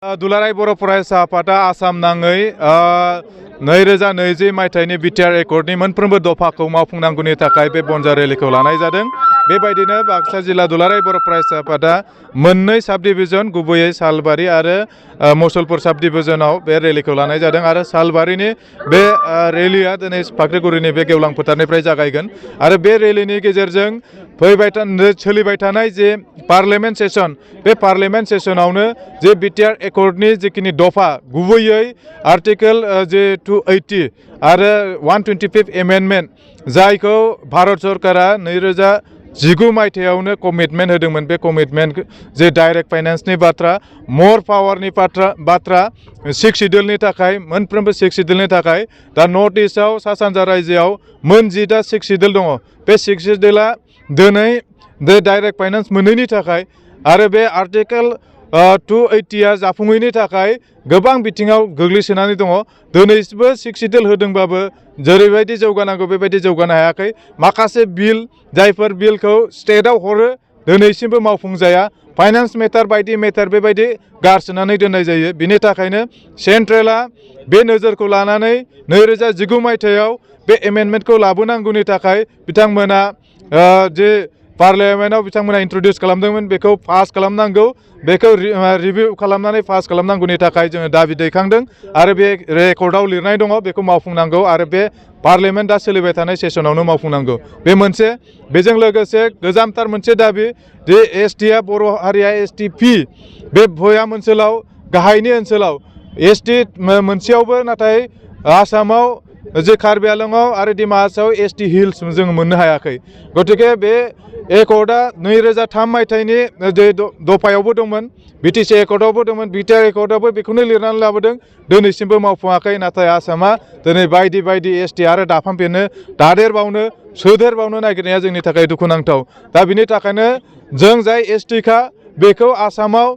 दुलाराय बर' फरायसा आफादा आसाम नाङै 2020 मायथाइनि बिटिआर एकर्डनि मोनफ्रोमबो दफाखौ मावफुंनांगौनि थाखाय बे बनजा रेलिखौ लानाय जादों। बेबायदिनो बाक्सा जिल्ला दुलाराय बर' फरायसा आफादा मोननै साब डिभिजन गुबैयै सालबारि आरो मुसलपुर साब डिभिजनाव बे रेलिखौ लानाय जादों आरो सालबारिनि बे रेलिया दिनै फाख्रिगुरिनि बे गेवलां फोथारनिफ्राय जागायगोन आरो बे रेलिनि गेजेरजों सोलिबाय थानाय जे पार्लियामेन्ट सेसन बे पार्लियामेन्ट सेसनावनो जे बिटिआर एकर्डनि जिखिनि दफा गुबैयै आर्टिकेल जे 280 आरो 125 एमेन्डमेन्ट जायखौ भारत सरकारा 2019 मायथाइयावनो कमिटमेन्ट होदोंमोन। बे कमिटमेन्ट जे डाइरेक्ट फाइनेन्सनि बाथ्रा मर पावारनि बाथ्रा 6 सिडिउलनि थाखाय मोनफ्रोमबो 6 सिडिउलनि थाखाय दा नर्थ इस्टआव सा सानजा रायजोआव मोन 10टा 6 सिडिउल दङ। बे 6 सिडिउला दिनै बे डाइरेक्ट फाइनेन्स मोनैनि थाखाय आरो बे आर्टिकेल 280 जाफुङैनि थाखाय गोबां बिथिङाव गोग्लैसोनानै दङ। दिनैसिमबो 6 सिडिउल होदोंबाबो जेरैबायदि जौगानांगौ बेबायदि जौगानो हायाखै। माखासे बिल जायफोर बिलखौ स्टेटआव हरो दिनैसिमबो मावफुंजाया। फाइनान्स मेटार बायदि मेटार बेबायदि गारसोनानै दोननाय जायो। बिनि थाखायनो सेन्ट्रेला बे नोजोरखौ लानानै 2019 मायथाइयाव बे एमेन्डमेन्टखौ लाबोनांगौनि थाखाय बिथांमोना जे पार्लियामेन्टआव बिथांमोना इन्ट्रडिउस खालामदोंमोन बेखौ पास खालामनांगौ, बेखौ रिभिउ खालामनानै पास खालामनांगौनि थाखाय जोङो दाबि दैखांदों आरो बे रेकर्डआव लिरनाय दङ बेखौ मावफुंनांगौ आरो बे पार्लियामेन्टआ सोलिबाय थानाय सेसनावनो मावफुंनांगौ। बे मोनसे बेजों लोगोसे गोजामथार मोनसे दाबि जे एसटिआ बर' हारिया ST-P बे भयाम ओनसोलाव गाहायनि ओनसोलाव ST मोनसेयावबो नाथाय आसामाव जे कार्बि आंलंआव आरो डिमा हासाव ST हिल्स जों मोननो हायाखै। गतिके बे एकर्डआ 2003 मायथाइनि दफायावबो दंमोन, BTC एकर्डआवबो दंमोन, बिटिआर एकर्डआवबो बेखौनो लिरनानै लाबोदों, दिनैसिमबो मावफुङाखै। नाथाय आसामा दिनै बायदि ST आरो दाफामफिननो दादेरबावनो सोदेरबावनो नागिरनाया जोंनि थाखाय दुखुनांथाव। दा बिनि थाखायनो जों जाय ST बेखौ आसामाव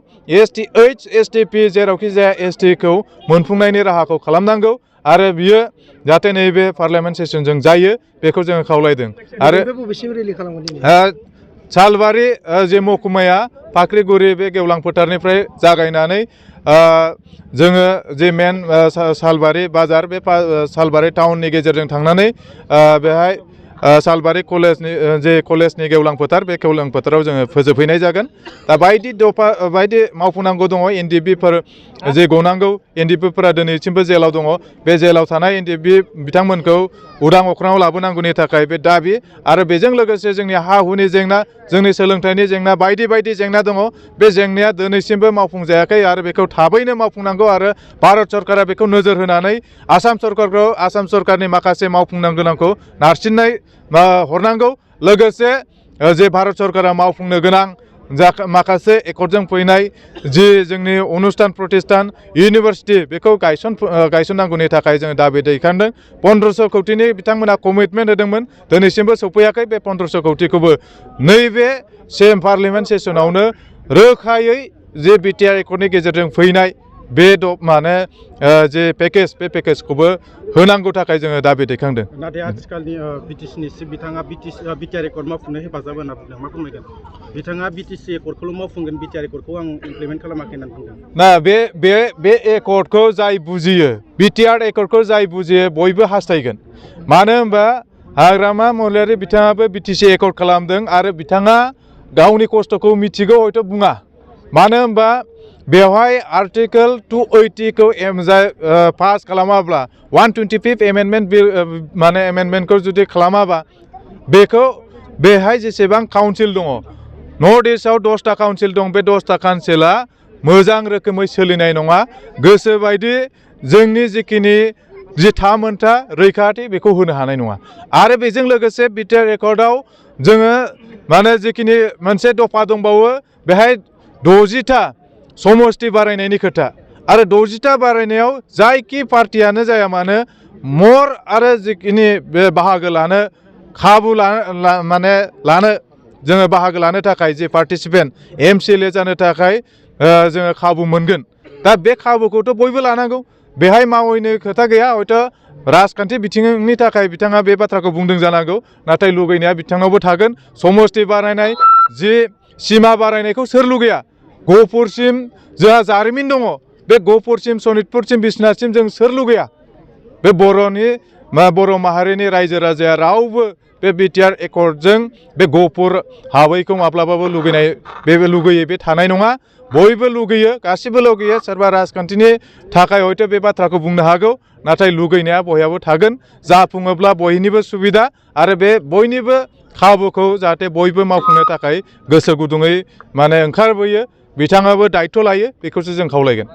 ST-H ST-P जेरावखि जाया ST-खौ मोनफुंनायनि राहाखौ खालामनांगौ आरो बियो जाहाथे नैबे पार्लियामेन्ट सेसनजों जायो बेखौ जोङो खावलायदों। आरो सालबारि जे महकुमाया फाख्रिगुरि बे गेवलां फोथारनिफ्राय जागायनानै जोङो जे मेन सालबारि बाजार बे सालबारि टाउननि गेजेरजों थांनानै बेहाय सालबारि कलेजनि गेवलां फोथार बे गेवलां फोथाराव जोङो फोजोबहैनाय जागोन। दा बायदि मावफुंनांगौ दङ। NDP-फोर जे गनांगौ NDP-फोरा दिनैसिमबो जेलाव दङ। बे जेलाव थानाय NDP बिथांमोनखौ उदां अख्राङाव लाबोनांगौनि थाखाय बे दाबि आरो बेजों लोगोसे जोंनि हा हुनि जेंना, जोंनि सोलोंथाइनि जेंना बायदि जेंना दङ। बे जेंनाया दिनैसिमबो मावफुंजायाखै आरो बेखौ थाबैनो मावफुंनांगौ आरो भारत सरकारा बेखौ नोजोर होनानै आसाम सरकारनि माखासे मावफुंनांगौ गोनांखौ नारसिननाय हरनांगौ। लोगोसे जे भारत सरकारा मावफुंनो गोनां माखासे एकर्डजों फैनाय जि जोंनि अनुस्थान प्रतिष्ठान इउनिभारसिटि बेखौ गायसननांगौनि थाखाय जोङो दाबि दैखांदों। 1500 कौटिनि बिथांमोना कमिटमेन्ट होदोंमोन, दिनैसिमबो सौफैयाखै। बे 1500 कौटिखौबो नैबे पार्लियामेन्ट सेसनावनो रोखायै जे बिटिआर एकर्डनि गेजेरजों फैनाय बे जे बे पेकेजखौबो होनांगौ थाखाय जोङो दाबि दैखांदों। नाथाय आथिखालनि BTC-नि बिथाङा बिटिआर एकर्ड मावफुंनो हेफाजाब होना बुंदों, मा फोरमायगोन? बिथाङा BTC एकर्डखौल' मावफुंगोन, बिटिआर एकर्डखौ आं इमप्लिमेन्ट खालामाखै होननानै बुंदों। ना बे एकर्डखौ जाय बुजियो, बिटिआर एकर्डखौ जाय बुजियो बयबो हास्थायगोन। मानो होनबा हाग्रामा महिलारि बिथाङाबो BTC एकर्ड खालामदों आरो बिथाङा गावनि खस्थ'खौ मिथिगौ, हयथ' बुङा। मानो होनबा बेवहाय आर्टिकेल 280खौ पास खालामाब्ला 125 एमेन्डमेन्ट बिल एमेन्डमेन्टखौ जुदि खालामाबा बेखौ बेहाय जेसेबां काउन्सिल दङ, नर्थ इस्टआव 10टा काउन्सिल दं, बे 10टा काउन्सिला मोजां रोखोमै सोलिनाय नङा। गोसोबायदि जोंनि जिखिनि थामोनथा रैखाथि बेखौ होनो हानाय नङा। आरो बेजों लोगोसे बिटिआर एकर्डआव जोङो जिखिनि मोनसे दफा दंबावो बेहाय 60टा समस्ति बारायनायनि खोथा आरो 60टा बारायनायाव जायखि पार्टियानो जाया मानो मर आरो जिखिनि बे बाहागो लानो खाबु लानो जोङो बाहागो लानो थाखाय जे पार्टिसिपेन्ट MCLA जानो थाखाय जोङो खाबु मोनगोन। दा बे खाबुखौथ' बयबो लानांगौ, बेहाय मावैनो खोथा गैया। हयथ' राजखान्थि बिथिंनि थाखाय बिथाङा बे बाथ्राखौ बुंदों जानांगौ, नाथाय लुगैनाया बिथांनावबो थागोन। समस्ति बारायनाय जे सिमा बारायनायखौ सोर लुगैया? गहपुरसिम जोंहा जारिमिन दङ, बे गहपुरसिम सनितपुरसिम बिश्वनाथसिम जों सोर लुगैया बे बर' माहारिनि रायजो राजाया रावबो बे बिटिआर एकर्डजों बे गहपुर हावैखौ माब्लाबाबो लुगैयै बे थानाय नङा बयबो लुगैयो गासिबो लुगैयो सोरबा राजखान्थिनि थाखाय हयथ' बे बाथ्राखौ बुंनो हागौ नाथाय लुगैनाया बयहाबो थागोन जाफुङोब्ला बयनिबो सुबिदा आरो बे बयनिबो खाबुखौ जाहाथे बयबो मावफुंनो थाखाय गोसो गुदुङै माने ओंखारबोयो बिथाङाबो दायित्व लायो बेखौसो जों खावलायगोन।